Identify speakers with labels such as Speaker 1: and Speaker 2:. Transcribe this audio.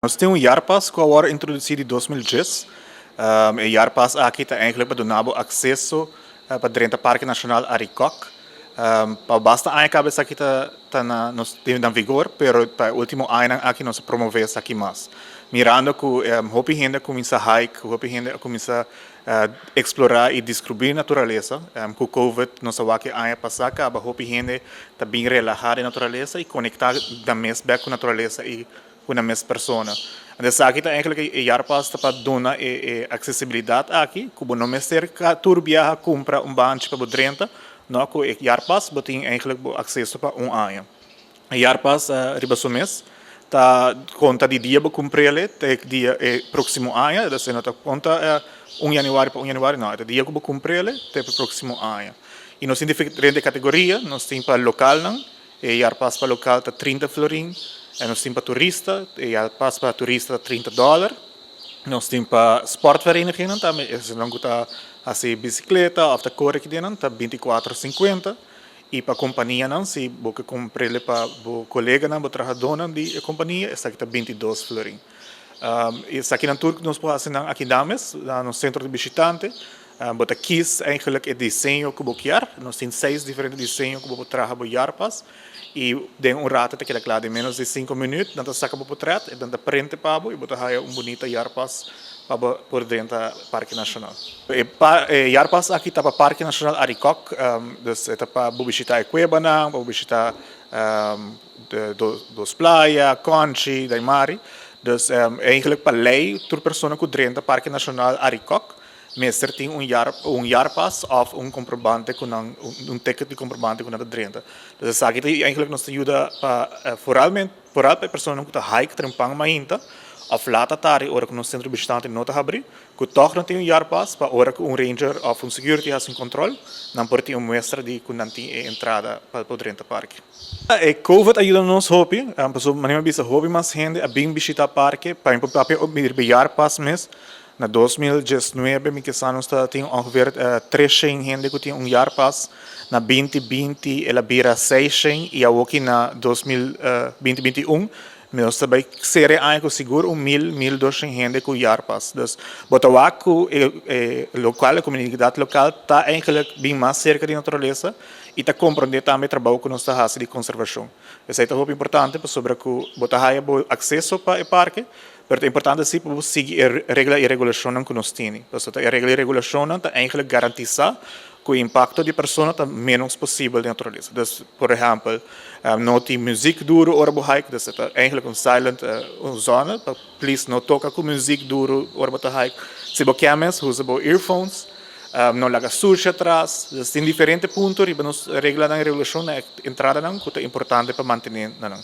Speaker 1: Nos tin un jaarpas ku a wòrdu introdusí di 2010. E jaarpas aki ta eigenlijk pa duna bo akseso pa drenta Parke Nashonal Arikok. Pa basta aña kaba esaki ta na nos tin na vigor, pero pa e último añanan aki nos a promové esaki mas. Mirando ku hopi hende a kuminsá hike, hopi hende a kuminsá eksplorá i deskubrí naturalesa. Ku COVID nos a wak e aña pasá kaba hopi hende ta bin relahá den naturalesa i konektá nan mes bèk ku naturalesa i ku nan mes persona. Anto esaki ta eigenlijk e jaarpas ta pa duna e aksesibilidat aki ku bo no mester tur biaha kumpra un banchi pa bo drenta, no, ku e jaarpas bo tin eigenlijk bo akseso pa un aña. E jaarpas riba su mes ta konta di dia bo kumpr'el te dia e próksimo aña, dus e no ta konta 1 yanüari pa 1 yanüari, no, e ta dia ku bo kumpr'el te e próksimo aña. I nos tin diferente kategoria, nos tin pa lokalnan, e jaarpas pa lokal ta 30 florin, i nos tin pa turista, e jaarpas pa turista ta 30 dòler. Nos tin pa sportverenigingen tambe, esnan ku ta hasi bisikleta òf ta kore akinan, ta 24,50. I pa kompanianan, si bo ke kumpr'é pa bo koleganan, bo trahadónan di e kompania, esaki ta 22 florin. Esakinan tur nos por hasi nan aki mes, na nos sentro di bishitante. Bo ta kies eigenlijk e diseño ku bo ke. Nos tin seis diferente diseño ku bo por traha bo jaarpas. I den un ratu ta keda kla, den ménos di 5 minüt, nan ta saka bo portrèt, i nan ta print pa bo i bo ta haya un bunita jaarpas pa bo por drenta Parke Nashonal. E jaarpas aki ta pa Parke Nashonal Arikok, dus e ta pa bo bishitá e kuebanan, pa bo bishitá Dos Playa, Conchi, Daimari. Dus eigenlijk pa lei, tur persona ku drenta Parke Nashonal Arikok mester tin un jaarpas òf un komprobante ku nan, un ticket di komprobante ku nan ta drenta. Dus esaki ta eigenlijk nos ta yuda pa vooralmente vooral pa e personanan ku ta hike trempan mainta òf laat atardi ora ku nos sentro di bishitante no ta habrí, ku tòg nan tin un jaarpas pa ora ku un ranger òf un security hasi un kòntròl, nan por tin un muestra di ku nan tin e entrada pa por drenta parke. E COVID a yuda nos hopi, pasobra manera mi a bisa, hopi mas hende a bin bishitá parke pa mi por papia riba e jaarpas mes. Na 2019 mi ke sa nos ta tin ongeveer 300 hende ku tin un jaarpas. Na 2020 el a bira 600 i awoki na 2021 nos ta bai sera e aña ku sigur un 1000, 1200 hende ku jaarpas. Dus bo ta wak ku e lokal, e komunidat lokal ta eigenlijk bin mas serka di naturalesa i ta komprondé tambe e trabou ku nos ta hasi di konservashon. Esei ta hopi importante pasobra ku bo ta haya bo akseso pa e parke, pero ta importante si pa bo sigui e regla i regulashonnan ku nos tene. Pasobra e regla i regulashonnan ta eigenlijk garantisá ku e impakto di persona ta ménos posibel den naturalesa. Dus, por ehèmpel, no tin muzik duru ora bo hike, dus e ta eigenlijk un silent un zona pa please no toka ku muzik duru ora bo ta hike. Si bo ke mes, usa bo earphones, no laga sushi atras. Dus tin diferente punto riba nos reglanan i regulashon na e entradanan ku ta importante pa mantené nan.